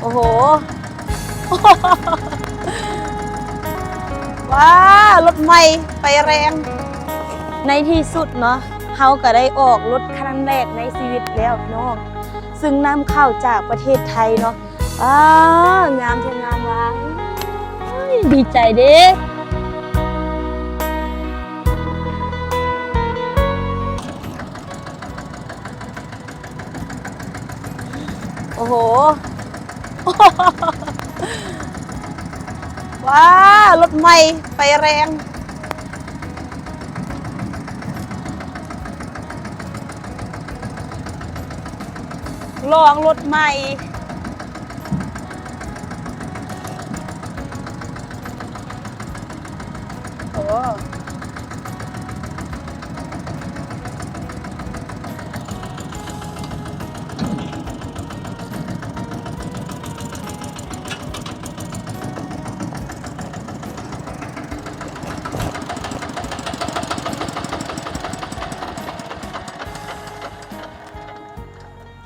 ໂອ້ໂຫ ວ້າ ລົດໃໝ່ໄຟແຮງ. ໃນທີ່ສຸດເນາະ ເຮົາກໍໄດ້ອອກລົດຄັນແລກໃນຊີວິດແລ້ວພີ່ນ້ອງ ຊຶ່ງນຳເຂົ້າຈາກປະເທດໄທເນາະ. ອ້າ ງາມແທ້ງາມວ່າ ໂອ້ຍ ດີໃຈເດ້. ໂອ້ໂຫ ວ້າ ລົດໃໝ່ໄຟແຮງ ລອງລົດໃໝ່. ໂອ້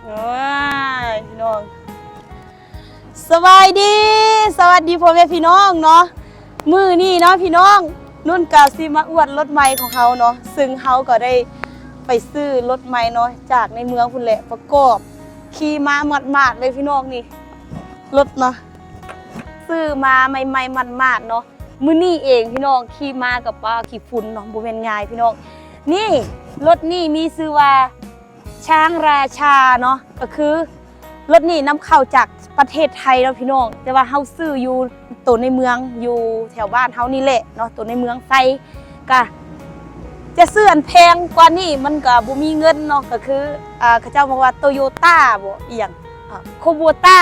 ໂອ້ຍ ພີ່ນ້ອງ ສະບາຍດີ ສະຫວັດດີພໍ່ແມ່ພີ່ນ້ອງເນາະ. ມື້ນີ້ເນາະພີ່ນ້ອງ ນຸ່ນກະຊິມາອວດລົດໃໝ່ຂອງເຮົາເນາະ ຊຶ່ງເຮົາກໍໄດ້ໄປຊື້ລົດໃໝ່ເນາະ ຈາກໃນເມືອງພຸ້ນແຫຼະ ປະກອບຂີ່ມາໝາດໆເລີຍພີ່ນ້ອງ. ນີ້ລົດເນາະ ຊື້ມາໃໝ່ໆໝາດໆເນາະ ມື້ນີ້ເອງພີ່ນ້ອງ. ຂີ່ມາກັບ ປ້າ ຂີ້ຝຸ່ນເນາະ ບໍ່ແມ່ນງ່າຍພີ່ນ້ອງ. ນີ້ລົດນີ້ມີຊື່ວ່າ ຊ້າງລາຊາເນາະ ກໍຄືລົດນີ້ນຳເຂົ້າຈາກປະເທດໄທເນາະພີ່ນ້ອງ ແຕ່ວ່າເຮົາຊື້ຢູ່ໂຕໃນເມືອງ ຢູ່ແຖວບ້ານເຮົານີ້ແຫຼະເນາະ ໂຕໃນເມືອງໄຊ. ກະຈະຊື້ອັນແພງກວ່ານີ້ມັນກະບໍ່ມີເງິນເນາະ ກໍຄື ອ່າ ເຂົາເຈົ້າບອກວ່າໂຕໂຍຕ້າບໍ ອີ່ຫຍັງ ອ່າ ໂຄໂບຕ້າ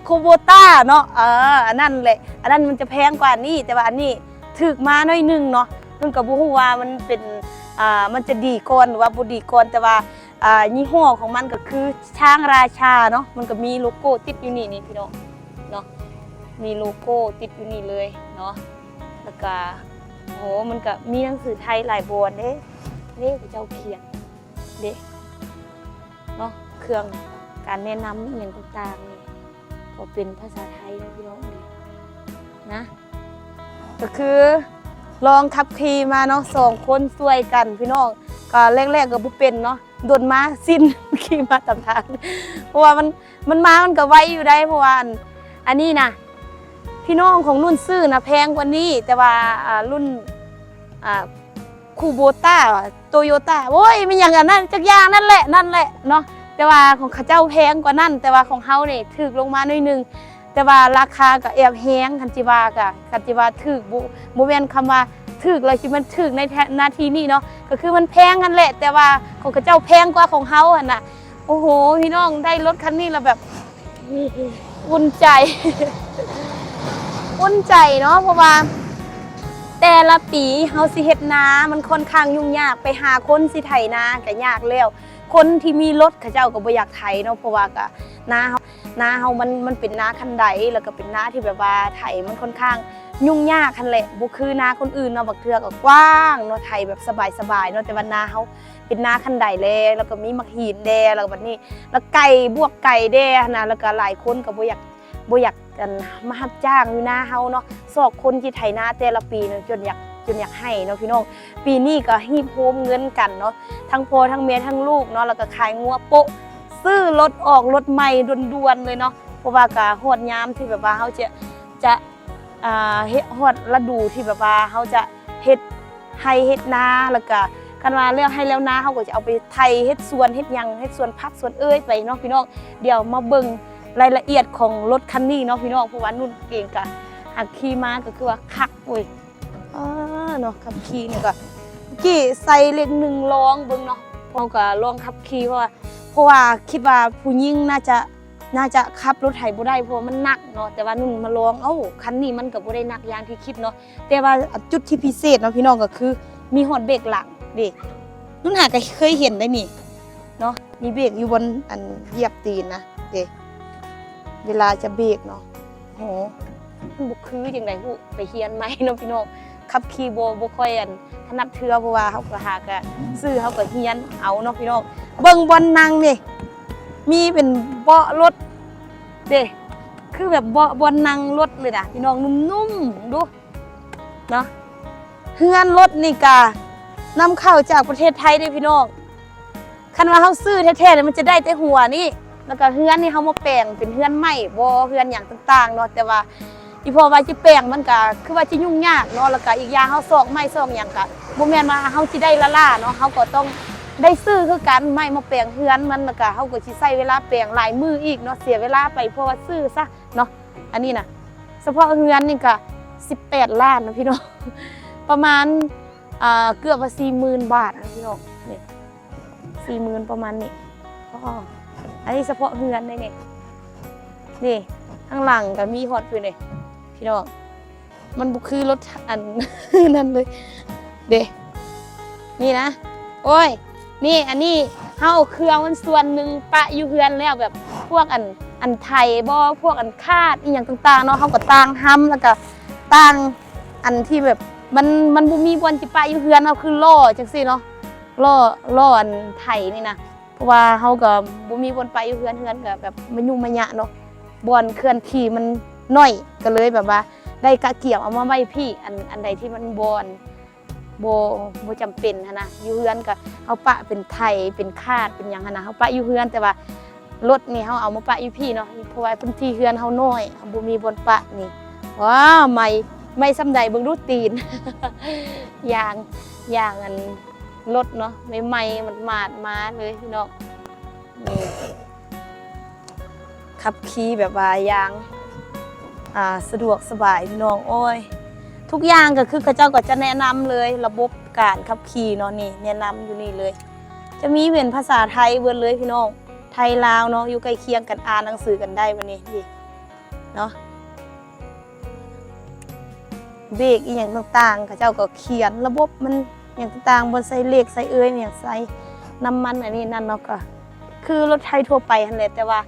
ໂຄໂບຕ້າເນາະ ເອີ ອັນນັ້ນແຫຼະ ອັນນັ້ນມັນຈະແພງກວ່ານີ້ ແຕ່ວ່າອັນນີ້ຖືກມາໜ້ອຍໜຶ່ງເນາະ. ເພິ່ນກໍບໍ່ຮູ້ວ່າມັນເປັນ ອ່າ ມັນຈະດີກ່ອນ ຫຼືວ່າບໍ່ດີກ່ອນ ແຕ່ວ່າ ອ່າ ຍີ່ຫໍ້ຂອງມັນກໍຄືຊ້າງລາຊາເນາະ ມັນກໍມີໂລໂກ້ຕິດຢູ່ນີ້ ນີ້ພີ່ນ້ອງເນາະ ມີໂລໂກ້ຕິດຢູ່ນີ້ເລີຍເນາະ. ແລ້ວກໍ ໂອ້ ມັນກໍມີໜັງສືໄທຫຼາຍບ່ອນເດ້ ເດ້ ເຂົາເຈົ້າຂຽນເດ້ເນາະ ເຄື່ອງການແນະນຳອີ່ຫຍັງຕ່າງໆ ນີ້ກໍເປັນພາສາໄທເນາະ ພີ່ນ້ອງເອີຍນະ. ກໍຄືລອງຂັບຂີ່ມາເນາະ ສອງຄົນຊ່ວຍກັນພີ່ນ້ອງ ກໍແລກໆກໍບໍ່ເປັນເນາະ ດົນມາຊິນ ຂີ່ມາຕາມທາງ ເພາະວ່າມັນ ມັນມາມັນກໍໄວຢູ່ໃດ໋ ເພາະວ່າອັນ ອັນນີ້ນະ ພີ່ນ້ອງຂອງນຸ່ນຊື້ນະແພງກວ່ານີ້ ແຕ່ວ່າ ອ່າ ລຸ້ນ ອ່າ ຄູໂບຕ້າ ໂຕໂຍຕ້າ ໂອ້ຍ ແມ່ນຫຍັງອັນນັ້ນຈັກຢ່າງ ນັ້ນແຫຼະ ນັ້ນແຫຼະເນາະ ແຕ່ວ່າຂອງເຂົາເຈົ້າແພງກວ່ານັ້ນ ແຕ່ວ່າຂອງເຮົານີ້ຖືກລົງມາໜ້ອຍໜຶ່ງ ແຕ່ວ່າລາຄາກໍແອບແຮງ ຄັນຊິວ່າກໍ ຄັນຊິວ່າຖືກ ບໍ່ ບໍ່ແມ່ນຄຳວ່າຖືກແລ້ວຊິແມ່ນຖືກໃນ ນາທີນີ້ເນາະ ກໍຄືມັນແພງຫັ້ນແຫຼະ ແຕ່ວ່າຂອງເຂົາເຈົ້າແພງກວ່າຂອງເຮົາຫັ້ນນະ. ໂອ້ໂຫ ພີ່ນ້ອງ ໄດ້ລົດຄັນນີ້ແລ້ວແບບ ອຸ່ນໃຈ ອຸ່ນໃຈເນາະ ເພາະວ່າແຕ່ລະປີເຮົາຊິເຮັດນາ ມັນຂ້ອນຂ້າງຫຍຸ້ງຍາກ ໄປຫາຄົນຊິໄຖນາກໍຍາກແລ້ວ ຄົນທີ່ມີລົດເຂົາເຈົ້າກໍບໍ່ຢາກໄຖເນາະ ເພາະວ່າກໍນາເຮົາ ນາເຮົາມັນ ມັນເປັນນາຄັນໄດ ແລ້ວກໍເປັນນາທີ່ແບບວ່າໄຖມັນຂ້ອນຂ້າງຫຍຸ້ງຍາກຫັ້ນແຫຼະ ບໍ່ຄືນາຄົນອື່ນເນາະ ບາງເທື່ອກໍກວ້າງເນາະ ໄຖແບບສະບາຍໆເນາະ ແຕ່ວ່ານາເຮົາເປັນນາຄັນໄດແດ່ ແລ້ວກໍມີໝາກຫີນແດ່ ແລ້ວບັດນີ້ ແລ້ວໄກ ບວກໄກແດ່ຫັ້ນນະ ແລ້ວກໍຫຼາຍຄົນກໍບໍ່ຢາກ ບໍ່ຢາກ ອັນ ມາຮັບຈ້າງຢູ່ນາເຮົາເນາະ ຊອກຄົນທີ່ໄຖນາແຕ່ລະປີນັ້ນ ຈົນຢາກ ຈົນຢາກໄຫ້ເນາະ ພີ່ນ້ອງ. ປີນີ້ກໍຮີບໂຮມເງິນກັນເນາະ ທັງພໍ່ທັງແມ່ທັງລູກເນາະ ແລ້ວກໍຂາຍງົວໂປະ ຊື້ລົດ ອອກລົດໃໝ່ດ່ວນໆເລີຍເນາະ ເພາະວ່າກໍຮອດຍາມທີ່ແບບວ່າເຮົາຈະ ຈະ ອ່າ ເຮັດ ຮອດລະດູທີ່ແບບວ່າເຮົາຈະເຮັດໄຮ່ເຮັດນາ ແລ້ວກະຄັນວ່າແລ້ວໄຮ່ແລ້ວນາ ເຮົາກໍຈະເອົາໄປໄຖເຮັດສວນເຮັດຫຍັງ ເຮັດສວນຜັກສວນເອີຍໄປເນາະ ພີ່ນ້ອງ. ດຽວມາເບິ່ງລາຍລະອຽດຂອງລົດຄັນນີ້ເນາະ ພີ່ນ້ອງ ເພາະວ່ານຸ່ນເອງກະຫາກຂີ່ມາກໍຄືວ່າຄັກເວີຍ. ອ່າ ເນາະ ຂັບຂີ່ນີ້ກໍ ກີ້ໃສ່ເລກໜຶ່ງລອງເບິ່ງເນາະ ເຮົາກໍລອງຂັບຂີ່ ເພາະວ່າ ເພາະວ່າຄິດວ່າຜູ້ຍິງໜ້າຈະ ໜ້າຈະຂັບລົດໄຖບໍ່ໄດ້ ເພາະວ່າມັນໜັກເນາະ ແຕ່ວ່ານຸ່ນມາລອງ ເອົ້າ ຄັນນີ້ມັນກໍບໍ່ໄດ້ໜັກຢ່າງທີ່ຄິດເນາະ ແຕ່ວ່າ ອາ ຈຸດທີ່ພິເສດເນາະ ພີ່ນ້ອງ ກໍຄືມີຮອດເບກຫຼັງເດ້ ນຸ່ນຫາກໍເຄີຍເຫັນໄດ໋ນີ້ເນາະ ມີເບກຢູ່ບ່ອນ ອັນ ຢຽບຕີນນະເດ້ ເວລາຈະເບກເນາະ. ໂຫ ມັນບໍ່ຄືຈັ່ງໃດຮູ້ ໄປຮຽນໃໝ່ເນາະພີ່ນ້ອງ ຂັບຂີ່ບໍ່ ບໍ່ຄ່ອຍ ອັນ ຖະໜັດເທື່ອ ເພາະວ່າເຮົາກໍຫາກະ ອືມ ຊື້ເຮົາກໍຮຽນເອົາເນາະພີ່ນ້ອງ. ເບິ່ງບ່ອນນັ່ງນີ້ ມີເປັນເບາະລົດ ເດ້ ຄືແບບເບາະບ່ອນນັ່ງລົດເລີຍນະພີ່ນ້ອງ ນຸ້ມໆ ເບິ່ງດູເນາະ. ເຮືອນລົດນີ້ກະນຳເຂົ້າຈາກປະເທດໄທເດ້ພີ່ນ້ອງ. ຄັນວ່າເຮົາຊື້ແທ້ໆນີ້ ມັນຈະໄດ້ແຕ່ຫົວນີ້ ແລ້ວກະເຮືອນນີ້ເຮົາມາແປງເປັນເຮືອນໄມ້ບໍ ເຮືອນຫຍັງຕ່າງໆເນາະ. ແຕ່ວ່າອີ່ພໍ່ວ່າຈະແປງ ມັນກະຄືວ່າຈະຫຍຸ້ງຍາກເນາະ ແລ້ວກະອີກຢ່າງເຮົາຊອກໄມ້ຊອກຫຍັງກະບໍ່ແມ່ນວ່າເຮົາຊິໄດ້ລ້າໆເນາະ ເຮົາກໍຕ້ອງໄດ້ຊື້ຄືກັນ ໄມ້ມາແປງເຮືອນມັນ ແລ້ວກະເຮົາກໍຊິໃຊ້ເວລາແປງຫຼາຍມື້ອີກເນາະ ເສຍເວລາໄປ ເພາະວ່າຊື້ຊະເນາະ. ອັນນີ້ນະ ສະເພາະເຮືອນນີ້ກະສິບແປດລ້ານນະພີ່ນ້ອງ ປະມານ ອ່າ ເກືອບວ່າສີ່ໝື່ນບາດນະພີ່ນ້ອງ ນີ້ ສີ່ໝື່ນປະມານນີ້. ອໍ ອັນນີ້ສະເພາະເຮືອນເດ້ນີ້ ນີ້ ທາງຫຼັງກະມີຮອດພຸ້ນເດ້ພີ່ນ້ອງ. ມັນບໍ່ຄືລົດ ອັນ ນັ້ນເລີຍເດ້ ນີ້ນະ. ໂອ້ຍ ນີ້ ອັນນີ້ເຮົາເອົາເຄື່ອງມັນສ່ວນໜຶ່ງປະຢູ່ເຮືອນແລ້ວ ແບບພວກອັນ ອັນໄຖບໍ ພວກອັນຄາດອີ່ຫຍັງຕ່າງໆເນາະ ເຮົາກໍຕ່າງຮ່ຳ ແລ້ວກໍຕ່າງອັນທີ່ແບບມັນ ມັນບໍ່ມີບ່ອນຊິປະຢູ່ເຮືອນເຮົາ ຄືລໍ້ຈັ່ງຊີ້ເນາະ ລໍ້ ລໍ້ອັນໄຖນີ້ນະ. ເພາະວ່າເຮົາກໍບໍ່ມີບ່ອນປະຢູ່ເຮືອນ ເຮືອນກໍແບບມະຍຸມະຍະເນາະ ບ່ອນເຄື່ອນທີ່ມັນໜ້ອຍ ກໍເລີຍແບບວ່າໄດ້ກະກຽມເອົາມາໄວ້ພີ້ ອັນ ອັນໃດທີ່ມັນບໍ່ ບໍ່ ບໍ່ຈຳເປັນຫັ້ນນະ. ຢູ່ເຮືອນກໍເຮົາປະເປັນໄຖ ເປັນຄາດ ເປັນຫຍັງຫັ້ນນະ ເຮົາປະຢູ່ເຮືອນ ແຕ່ວ່າລົດນີ້ເຮົາເອົາມາປະຢູ່ພີ້ເນາະ ເພາະວ່າພື້ນທີ່ເຮືອນເຮົານ້ອຍ ເຮົາບໍ່ມີບ່ອນປະນີ້. ວ້າວ ໃໝ່ ໃໝ່ສ່ຳໃດ ເບິ່ງດູຕີນ ຢາງ ຢາງອັນລົດເນາະ ໃໝ່ໆ ໝາດໆມາເລີຍພີ່ນ້ອງ. ນີ້ ຂັບຂີ່ແບບວ່າຢ່າງ ອ່າ ສະດວກສະບາຍພີ່ນ້ອງເອີຍ. ທຸກຢ່າງກໍຄືເຂົາເຈົ້າກໍຈະແນະນຳເລີຍ ລະບົບການຂັບຂີ່ເນາະ ນີ້ແນະນຳຢູ່ນີ້ເລີຍ. ຈະມີເປັນພາສາໄທເບິດເລີຍພີ່ນ້ອງ ໄທລາວເນາະ ຢູ່ໃກ້ຄຽງກັນ ອ່ານໜັງສືກັນໄດ້ບັດນີ້ ນີ້ເນາະ. ເບຣກອີ່ຫຍັງຕ່າງໆ ເຂົາເຈົ້າກໍຂຽນລະບົບມັນຫຍັງຕ່າງໆ ບ່ອນໃສ່ເລກໃສ່ເອີຍຫຍັງ ໃສ່ນ້ຳມັນອັນນີ້ນັ້ນເນາະ ກໍຄືລົດໄຖທົ່ວໄປຫັ້ນແຫຼະ ແຕ່ວ່າ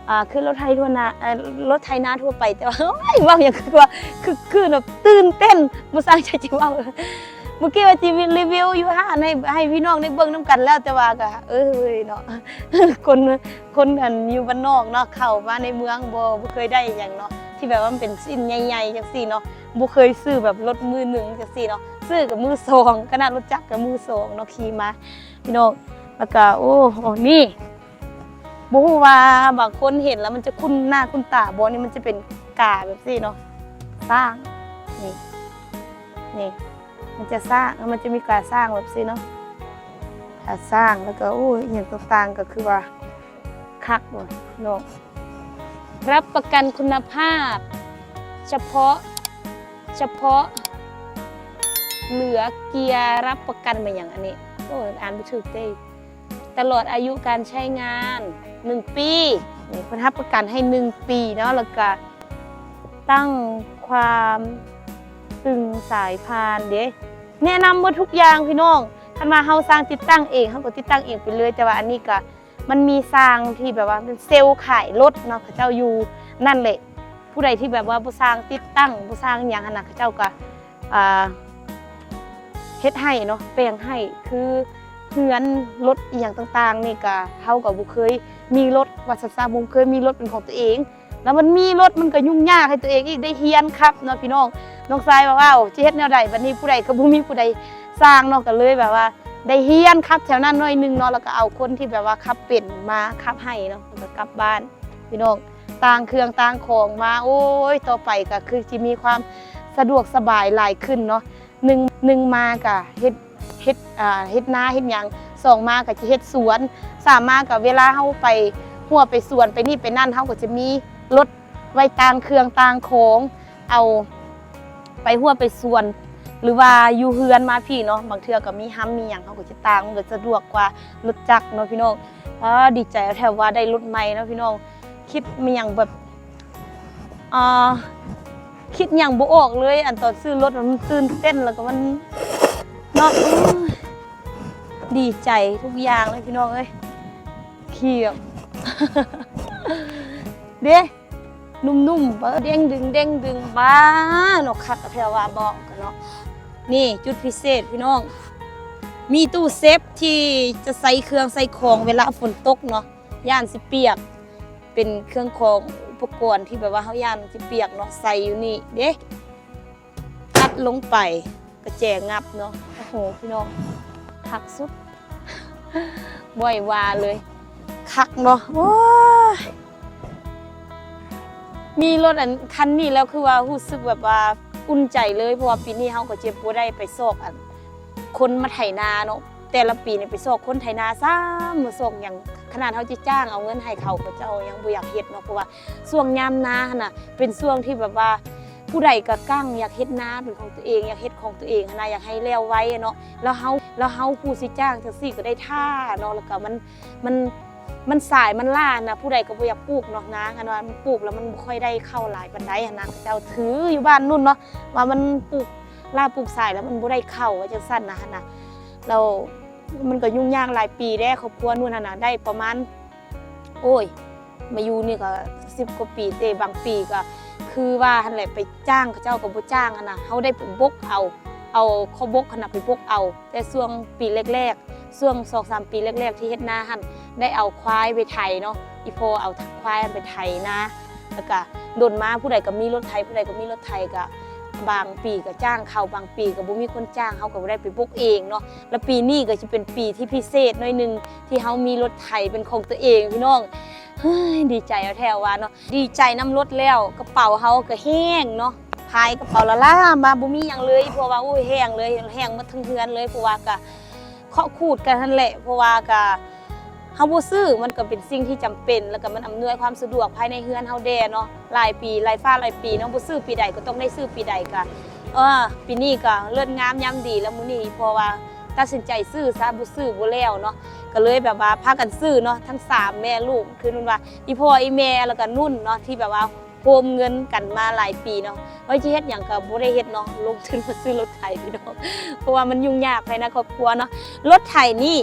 ອ່າ ຄືລົດໄຖທົ່ວໜ້າ ເອີ ລົດໄຖນາທົ່ວໄປ ແຕ່ວ່າ ໂອ້ຍ ເວົ້າຫຍັງຄືວ່າ ຄື ຄືແບບຕື່ນເຕັ້ນ ບໍ່ຊ່າງໃຈຊິເວົ້າ. ເມື່ອກີ້ວ່າຊິຣີວິວຢູ່ຮ້ານໃຫ້ ໃຫ້ພີ່ນ້ອງໄດ້ເບິ່ງນຳກັນແລ້ວ ແຕ່ວ່າກໍ ເອີຍເນາະ ຄົນ ຄົນອັນຢູ່ບ້ານນອກເນາະ ເຂົ້າມາໃນເມືອງບໍ່ ບໍ່ເຄີຍໄດ້ຫຍັງເນາະ ທີ່ແບບວ່າມັນເປັນຊິ້ນໃຫຍ່ໆ ຈັ່ງຊີ້ເນາະ ບໍ່ເຄີຍຊື້ແບບລົດມືໜຶ່ງຈັ່ງຊີ້ເນາະ ຊື້ກໍມືສອງ ຂະໜາດລົດຈັກກໍມືສອງເນາະ ຂີ່ມາພີ່ນ້ອງ. ແລ້ວກໍ ໂອ້ ນີ້ ບໍ່ຮູ້ວ່າບາງຄົນເຫັນແລ້ວມັນຈະຄຸ້ນໜ້າຄຸ້ນຕາບໍ່ ນີ້ມັນຈະເປັນກາແບບຊີ້ເນາະ ຊ້າງ ນີ້ ນີ້ ມັນຈະຊ້າງ ມັນຈະມີກາຊ້າງແບບຊີ້ເນາະ ກາຊ້າງ ແລ້ວກໍ ໂອ້ຍ ອີ່ຫຍັງຕ່າງໆ ກໍຄືວ່າຄັກເນາະ ຮັບປະກັນຄຸນນະພາບ ສະເພາະ ສະເພາະເຫຼືອເກຍ ຮັບປະກັນແມ່ນຫຍັງອັນນີ້ ໂອ້ຍ ອ່ານບໍ່ຖືກເດ້. ຕະຫຼອດອາຍຸການໃຊ້ງານໜຶ່ງປີ ນີ້ເພິ່ນຮັບປະກັນໃຫ້ໜຶ່ງປີເນາະ ແລ້ວກະຕັ້ງຄວາມຕຶງສາຍພານເດ້ ແນະນຳໝົດທຸກຢ່າງພີ່ນ້ອງ. ຄັນວ່າເຮົາຊ່າງຕິດຕັ້ງເອງ ເຮົາກໍຕິດຕັ້ງເອງໄປເລີຍ ແຕ່ວ່າອັນນີ້ກະມັນມີຊ່າງທີ່ແບບວ່າເປັນເຊວຂາຍລົດເນາະ ເຂົາເຈົ້າຢູ່ນັ້ນແຫຼະ. ຜູ້ໃດທີ່ແບບວ່າບໍ່ຊ່າງຕິດຕັ້ງ ບໍ່ຊ່າງຫຍັງຫັ້ນນະ ເຂົາເຈົ້າກະ ອ່າ ເຮັດໃຫ້ເນາະ ແປງໃຫ້ ຄືເຮືອນລົດອີ່ຫຍັງຕ່າງໆນີ້ກະ ເຮົາກໍບໍ່ເຄີຍມີລົດວ່າຊັ້ນຊະ ບໍ່ເຄີຍມີລົດເປັນຂອງຕົວເອງ ແລ້ວມັນມີລົດມັນກໍຫຍຸ້ງຍາກໃຫ້ຕົວເອງອີກ ໄດ້ຮຽນຂັບເນາະພີ່ນ້ອງ. ນ້ອງຊາຍວ່າ ອ້າວ ຊິເຮັດແນວໃດບັດນີ້ ຜູ້ໃດກໍບໍ່ມີຜູ້ໃດຊ່າງເນາະ ກໍເລີຍແບບວ່າໄດ້ຮຽນຂັບແຖວນັ້ນໜ້ອຍໜຶ່ງເນາະ ແລ້ວກໍເອົາຄົນທີ່ແບບວ່າຂັບເປັນມາຂັບໃຫ້ເນາະ ແລ້ວກໍກັບບ້ານພີ່ນ້ອງ. ຕ່າງເຄື່ອງຕ່າງຂອງມາ ໂອ້ຍ ຕໍ່ໄປກໍຄືຊິມີຄວາມສະດວກສະບາຍຫຼາຍຂຶ້ນເນາະ. ໜຶ່ງ ໜຶ່ງມາກໍເຮັດ ເຮັດ ອ່າ ເຮັດນາເຮັດຫຍັງ ສອງມາກໍຈະເຮັດສວນ ສາມມາກໍເວລາເຮົາໄປຮົ້ວໄປສວນໄປນີ້ໄປນັ້ນ ເຮົາກໍຈະມີລົດໄວ້ຕ່າງເຄື່ອງຕ່າງຂອງ ເອົາໄປຮົ້ວໄປສວນ ຫຼືວ່າຢູ່ເຮືອນມາພີ້ເນາະ ບາງເທື່ອກໍມີຮ່ຳມີຫຍັງ ເຮົາກໍຈະຕ່າງ ມັນກໍສະດວກກວ່າລົດຈັກເນາະພີ່ນ້ອງ. ອາ ດີໃຈແທ້ວ່າໄດ້ລົດໃໝ່ເນາະພີ່ນ້ອງ. ຄິດມີຫຍັງແບບ ອ່າ ຄິດຫຍັງບໍ່ອອກເລີຍ ອັນຕອນຊື້ລົດມັນຕື່ນເຕັ້ນ ແລ້ວກໍມັນເນາະ ໂອ້ຍ ດີໃຈທຸກຢ່າງເລີຍພີ່ນ້ອງເອີຍ. ຂຽບເດ້ ນຸ້ມໆ ເດ້ງດຶງ ເດ້ງດຶງ ບ້າເນາະ ຄັກແທ້ວ່າເບາະເນາະ. ນີ້ຈຸດພິເສດພີ່ນ້ອງ ມີຕູ້ເຊບທີ່ຈະໃສ່ເຄື່ອງໃສ່ຂອງເວລາຝົນຕົກເນາະ ຢ້ານຊິປຽກ ເປັນເຄື່ອງຂອງ ປະກອນທີ່ແບບວ່າເຮົາຢ້ານຊິປຽກເນາະ ໃສ່ຢູ່ນີ້ເດ້ ອັດລົງໄປ ກະແຈງັບເນາະ. ໂອ້ໂຫ ພີ່ນ້ອງ ຄັກສຸດ ບໍ່ໃຫ້ວ່າເລີຍ ຄັກເນາະ. ໂອ້ຍ ມີລົດອັນຄັນນີ້ແລ້ວ ຄືວ່າຮູ້ສຶກແບບວ່າອຸ່ນໃຈເລີຍ ເພາະວ່າປີນີ້ເຮົາກໍຈະບໍ່ໄດ້ໄປຊອກອັນ ຄົນມາໄຖນາເນາະ. ແຕ່ລະປີນີ້ໄປຊອກຄົນໄຖນາຊ້ຳ ມາຊອກຫຍັງ ຂະໜາດເຮົາຈະຈ້າງເອົາເງິນໃຫ້ເຂົາ ເຂົາເຈົ້າຍັງບໍ່ຢາກເຮັດເນາະ ເພາະວ່າຊ່ວງຍາມນາຫັ້ນນະ ເປັນຊ່ວງທີ່ແບບວ່າຜູ້ໃດກໍກັ້ງຢາກເຮັດນາເປັນຂອງຕົວເອງ ຢາກເຮັດຂອງຕົວເອງຫັ້ນນະ ຢາກໃຫ້ແລ້ວໄວເນາະ. ແລ້ວເຮົາ ແລ້ວເຮົາຜູ້ຊິຈ້າງຈັ່ງຊີ້ກໍໄດ້ຖ້າເນາະ ແລ້ວກໍມັນ ມັນ ມັນສາຍມັນລ້ານະ ຜູ້ໃດກໍບໍ່ຢາກປູກເນາະນາ ຄັນວ່າມັນປູກແລ້ວມັນບໍ່ຄ່ອຍໄດ້ເຂົ້າຫຼາຍປານໃດຫັ້ນນະ. ເຂົາເຈົ້າຖືຢູ່ບ້ານນຸ່ນເນາະ ວ່າມັນປູກລ້າປູກສາຍແລ້ວມັນບໍ່ໄດ້ເຂົ້າ ວ່າຈັ່ງຊັ້ນນະຫັ້ນນະ. ແລ້ວມັນກໍຫຍຸ້ງຍາກຫຼາຍປີແດ່ ຄອບຄົວນຸ່ນຫັ້ນນະ ໄດ້ປະມານ ໂອ້ຍ ມາຢູ່ນີ້ກໍສິບກວ່າປີເດ ບາງປີກໍຄືວ່າຫັ້ນແຫຼະ ໄປຈ້າງເຂົາເຈົ້າກໍບໍ່ຈ້າງຫັ້ນນະ ເຮົາໄດ້ໄປບົກເອົາ ເອົາເຂົ້າບົກຫັ້ນນະໄປບົກເອົາ. ແຕ່ຊ່ວງປີແລກໆ ຊ່ວງສອງສາມປີແລກໆ ທີ່ເຮັດນາຫັ້ນ ໄດ້ເອົາຄວາຍໄປໄຖເນາະ ອີ່ພໍ່ເອົາຄວາຍໄປໄຖນາ ແລ້ວກະດົນມາ ຜູ້ໃດກໍມີລົດໄຖ ຜູ້ໃດກໍມີລົດໄຖ ກະບາງປີກໍຈ້າງເຂົາ ບາງປີກໍບໍ່ມີຄົນຈ້າງ ເຮົາກໍບໍ່ໄດ້ໄປບົກເອງເນາະ. ແລ້ວປີນີ້ກໍຊິເປັນປີທີ່ພິເສດໜ້ອຍໜຶ່ງ ທີ່ເຮົາມີລົດໄຖເປັນຂອງຕົວເອງ ພີ່ນ້ອງ. ເຮີ້ຍ ດີໃຈເອົາແທ້ວ່າເນາະ ດີໃຈນຳລົດແລ້ວ ກະເປົາເຮົາກໍແຫ້ງເນາະ ພາຍກະເປົາລ້າໆມາ ບໍ່ມີຫຍັງເລີຍ ເພາະວ່າ ໂອ້ຍ ແຫ້ງເລີຍ ແຫ້ງໝົດທັງເຮືອນເລີຍ ເພາະວ່າກະ ເຄາະຂູດກັນຫັ້ນແຫຼະ ເພາະວ່າກະເຮົາບໍ່ຊື້ ມັນກໍເປັນສິ່ງທີ່ຈຳເປັນ ແລ້ວກໍມັນອຳນວຍຄວາມສະດວກພາຍໃນເຮືອນເຮົາແດ່ເນາະ. ຫຼາຍປີ ຫຼາຍຟ້າຫຼາຍປີເນາະ ບໍ່ຊື້ປີໃດກໍຕ້ອງໄດ້ຊື້ປີໃດ ກະ ເອີ ປີນີ້ກະເລີກງາມຍາມດີແລ້ວ ມື້ນີ້ ເພາະວ່າຕັດສິນໃຈຊື້ຊະ ບໍ່ຊື້ບໍ່ແລ້ວເນາະ ກໍເລີຍແບບວ່າພາກັນຊື້ເນາະ ທັງສາມແມ່ລູກ ຄືນຸ່ນວ່າ ອີ່ພໍ່ ອີ່ແມ່ ແລ້ວກະນຸ່ນເນາະ ທີ່ແບບວ່າ ໂຮມເງິນກັນມາຫຼາຍປີເນາະ ວ່າຊິເຮັດຫຍັງກໍບໍ່ໄດ້ເຮັດເນາະ ລົງທຶນມາຊື້ລົດໄຖພີ່ນ້ອງ ເພາະວ່າມັນຫຍຸ້ງຍາກພາຍໃນຄອບຄົວເນາະ. ລົດໄຖນີ້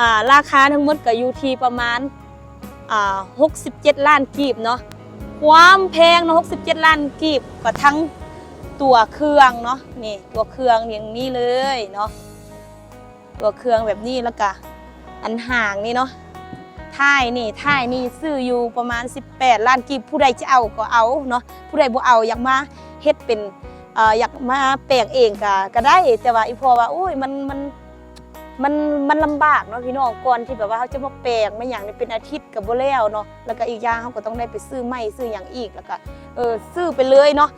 ອ່າ ລາຄາທັງໝົດກໍຢູ່ທີ່ປະມານ ອ່າ ຫົກສິບເຈັດລ້ານກີບເນາະ ຄວາມແພງເນາະ ຫົກສິບເຈັດລ້ານກີບ ກໍທັງຕົວເຄື່ອງເນາະ ນີ້ ຕົວເຄື່ອງຢ່າງນີ້ເລີຍເນາະ. ຕົວເຄື່ອງແບບນີ້ ແລ້ວກະອັນຫາງນີ້ເນາະ ທ້າຍນີ້ ທ້າຍນີ້ຊື້ຢູ່ປະມານສິບແປດລ້ານກີບ ຜູ້ໃດຈະເອົາກໍເອົາເນາະ ຜູ້ໃດບໍ່ເອົາ ຢາກມາເຮັດເປັນ ເອີ ຢາກມາແປງເອງກະ ກະໄດ້ ແຕ່ວ່າອີ່ພໍ່ວ່າ ໂອ້ຍ ມັນ ມັນ ມັນ ມັນລຳບາກເນາະພີ່ນ້ອງ ກ່ອນທີ່ແບບວ່າເຮົາຈະມາແປງມາຫຍັງນີ້ ເປັນອາທິດກໍບໍ່ແລ້ວເນາະ ແລ້ວກະອີກຢ່າງເຮົາກໍຕ້ອງໄດ້ໄປຊື້ໄມ້ຊື້ຫຍັງອີກ ແລ້ວກະ ເອີ ຊື້ໄປເລີຍເນາະ.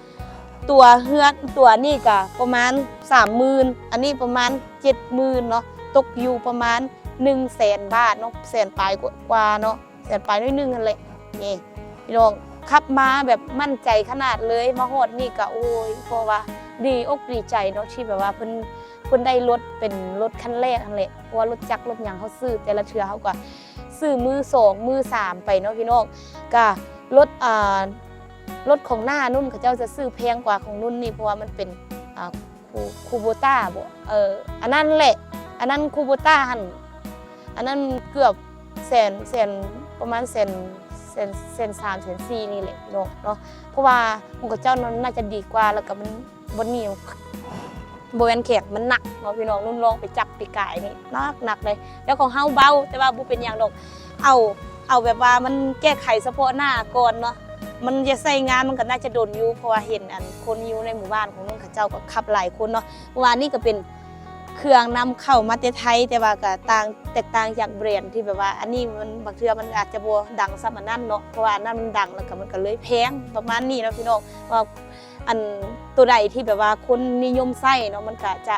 ຕົວເຮືອນ ຕົວນີ້ກະປະມານສາມໝື່ນ ອັນນີ້ປະມານເຈັດໝື່ນເນາະ ຕົກຢູ່ປະມານໜຶ່ງແສນບາດເນາະ ແສນປາຍກວ່າເນາະ ແສນປາຍໜ້ອຍໜຶ່ງຫັ້ນແຫຼະ. ນີ້ພີ່ນ້ອງ ຂັບມາແບບໝັ້ນໃຈຂະໜາດເລີຍ ມາຮອດນີ້ກະ ໂອ້ຍ ເພາະວ່າດີອົກດີໃຈເນາະ ທີ່ແບບວ່າເພິ່ນ ເພິ່ນໄດ້ລົດເປັນລົດຄັນແລກຫັ້ນແຫຼະ ເພາະວ່າລົດຈັກລົດຫຍັງເຮົາຊື້ແຕ່ລະເທື່ອເຮົາກະຊື້ມືສອງມືສາມໄປເນາະພີ່ນ້ອງ. ກະລົດ ອ່າ ລົດຂອງນ້ານຸ່ນ ເຂົາເຈົ້າຈະຊື້ແພງກວ່າຂອງນຸ່ນນີ້ ເພາະວ່າມັນເປັນ ອ່າ ຄູ ຄູໂບຕ້າບໍ ເອີ ອັນນັ້ນແຫຼະ ອັນນັ້ນຄູໂບຕ້າຫັ້ນ ອັນນັ້ນເກືອບແສນ ແສນ ປະມານແສນ ແສນ ແສນສາມ ແສນສີ່ນີ້ແຫຼະພີ່ນ້ອງເນາະ ເພາະວ່າຂອງເຂົາເຈົ້ານັ້ນໜ້າຈະດີກວ່າ ແລ້ວກະມັນ ບ່ອນນີ້ບໍ່ແມ່ນແຂງ ມັນໜັກເນາະພີ່ນ້ອງ ນຸ່ນລອງໄປຈັບປີກາຍນີ້ ໜັກໆເລີຍ ແຕ່ຂອງເຮົາເບົາ ແຕ່ວ່າບໍ່ເປັນຫຍັງດອກ ເອົາ ເອົາແບບວ່າມັນແກ້ໄຂສະເພາະໜ້າກ່ອນເນາະ ມັນຈະໃຊ້ງານມັນກໍໜ້າຈະດົນຢູ່ ເພາະວ່າເຫັນອັນຄົນຢູ່ໃນໝູ່ບ້ານຂອງນຸ່ນ ເຂົາເຈົ້າກໍຂັບຫຼາຍຄົນເນາະ. ເພາະວ່າອັນນີ້ກໍເປັນເຄື່ອງນຳເຂົ້າມາແຕ່ໄທ ແຕ່ວ່າກໍຕ່າງ ແຕກຕ່າງຈາກແບຣນທີ່ແບບວ່າ ອັນນີ້ມັນ ບາງເທື່ອມັນອາດຈະບໍ່ດັງສ່ຳອັນນັ້ນເນາະ ເພາະວ່າອັນນັ້ນມັນດັງ ແລ້ວກໍມັນກໍເລີຍແພງປະມານນີ້ເນາະພີ່ນ້ອງ ວ່າ ອັນ ໂຕໃດທີ່ແບບວ່າຄົນນິຍົມໃຊ້ເນາະ ມັນກະຈະ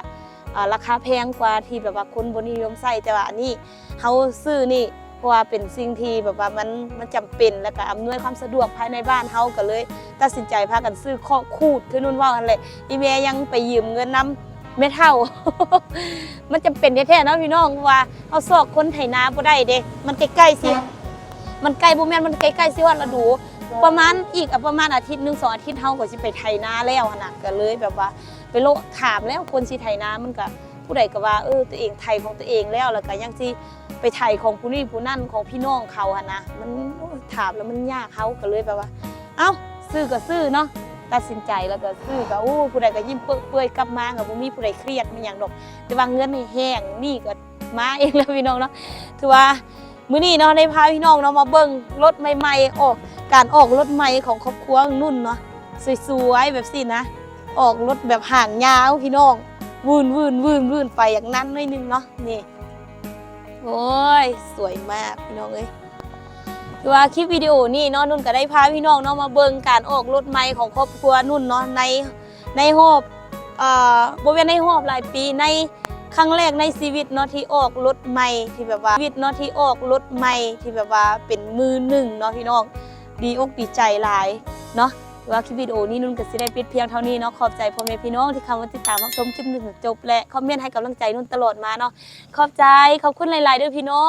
ອ່າ ລາຄາແພງກວ່າທີ່ແບບວ່າຄົນບໍ່ນິຍົມໃຊ້ ແຕ່ວ່າອັນນີ້ເຮົາຊື້ນີ້ ເພາະວ່າເປັນສິ່ງທີ່ແບບວ່າມັນ ມັນຈຳເປັນ ແລ້ວກະອຳນວຍຄວາມສະດວກພາຍໃນບ້ານເຮົາ ກະເລີຍຕັດສິນໃຈພາກັນຊື້ເຄາະຂູດ ຄືນຸ່ນເວົ້າຫັ້ນແຫຼະ. ອີ່ແມ່ຍັງໄປຢືມເງິນນຳແມ່ເຖົ້າ ມັນຈຳເປັນແທ້ໆເນາະພີ່ນ້ອງ ເພາະວ່າເຮົາຊອກຄົນໄຖນາບໍ່ໄດ້ເດ້ ມັນໃກ້ໆຊິ ມັນໃກ້ ບໍ່ແມ່ນ ມັນໃກ້ໆຊິຮອດລະດູ ປະມານອີກ ປະມານອາທິດໜຶ່ງສອງອາທິດ ເຮົາກໍຊິໄປໄຖນາແລ້ວຫັ້ນນະ ກະເລີຍແບບວ່າ ໄປເລາະຖາມແລ້ວ ຄົນຊິໄຖນາ ມັນກະ ຜູ້ໃດກະວ່າ ເອີ ຕົວເອງໄຖຂອງຕົວເອງແລ້ວ ແລ້ວກະຍັງຊິໄປໄຖຂອງຜູ້ນີ້ຜູ້ນັ້ນ ຂອງພີ່ນ້ອງເຂົາຫັ້ນນະ ມັນ ໂອ້ຍ ຖາມແລ້ວມັນຍາກ ເຮົາກະເລີຍແບບວ່າ ເອົ້າ ຊື້ກະຊື້ເນາະ ຕັດສິນໃຈແລ້ວກະຊື້ ກະ ໂອ້ ຜູ້ໃດກະຍິ້ມເປິເປື່ອຍ ກັບມາກະບໍ່ມີຜູ້ໃດຄຽດມີຫຍັງດອກ ແຕ່ວ່າເງິນນີ້ແຫ້ງ ໜີ້ກະມາເອງແລ້ວພີ່ນ້ອງເນາະ. ຖືວ່າ ມື້ນີ້ເນາະ ໄດ້ພາພີ່ນ້ອງເນາະມາເບິ່ງລົດໃໝ່ໆ ໂອ້ ການອອກລົດໃໝ່ຂອງຄອບຄົວນ້ອງນຸ່ນເນາະ ສວຍໆ ແບບຊີ້ນະ ອອກລົດແບບຫາງຍາວພີ່ນ້ອງ ວືນໆໆໆ ໄປຢ່າງນັ້ນໜ້ອຍໜຶ່ງເນາະ ນີ້ ໂອ້ຍ ສວຍມາກພີ່ນ້ອງເອີຍ. ຄືວ່າຄລິບວິດີໂອນີ້ເນາະ ນຸ່ນກໍໄດ້ພາພີ່ນ້ອງເນາະ ມາເບິ່ງການອອກລົດໃໝ່ຂອງຄອບຄົວນຸ່ນເນາະ ໃນ ໃນຮອບ ເອີ ບໍ່ແມ່ນໃນຮອບຫຼາຍປີ ໃນຄັ້ງແລກໃນຊີວິດເນາະ ທີ່ອອກລົດໃໝ່ ທີ່ແບບວ່າ ຊີວິດເນາະ ທີ່ອອກລົດໃໝ່ ທີ່ແບບວ່າເປັນມືໜຶ່ງເນາະພີ່ນ້ອງ ດີອົກດີໃຈຫຼາຍເນາະ. ແຕ່ວ່າຄລິບວິດີໂອນີ້ນຸ່ນກໍຊິໄດ້ປິດພຽງເທົ່ານີ້ເນາະ. ຂອບໃຈພໍ່ແມ່ພີ່ນ້ອງທີ່ເຂົ້າມາຕິດຕາມຮັບຊົມຄລິບຈົນຈົບ ແລະ ຄອມເມັນໃຫ້ກຳລັງໃຈນຸ່ນຕະຫຼອດມາເນາະ. ຂອບໃຈ ຂອບຄຸນຫຼາຍໆເດີພີ່ນ້ອງ.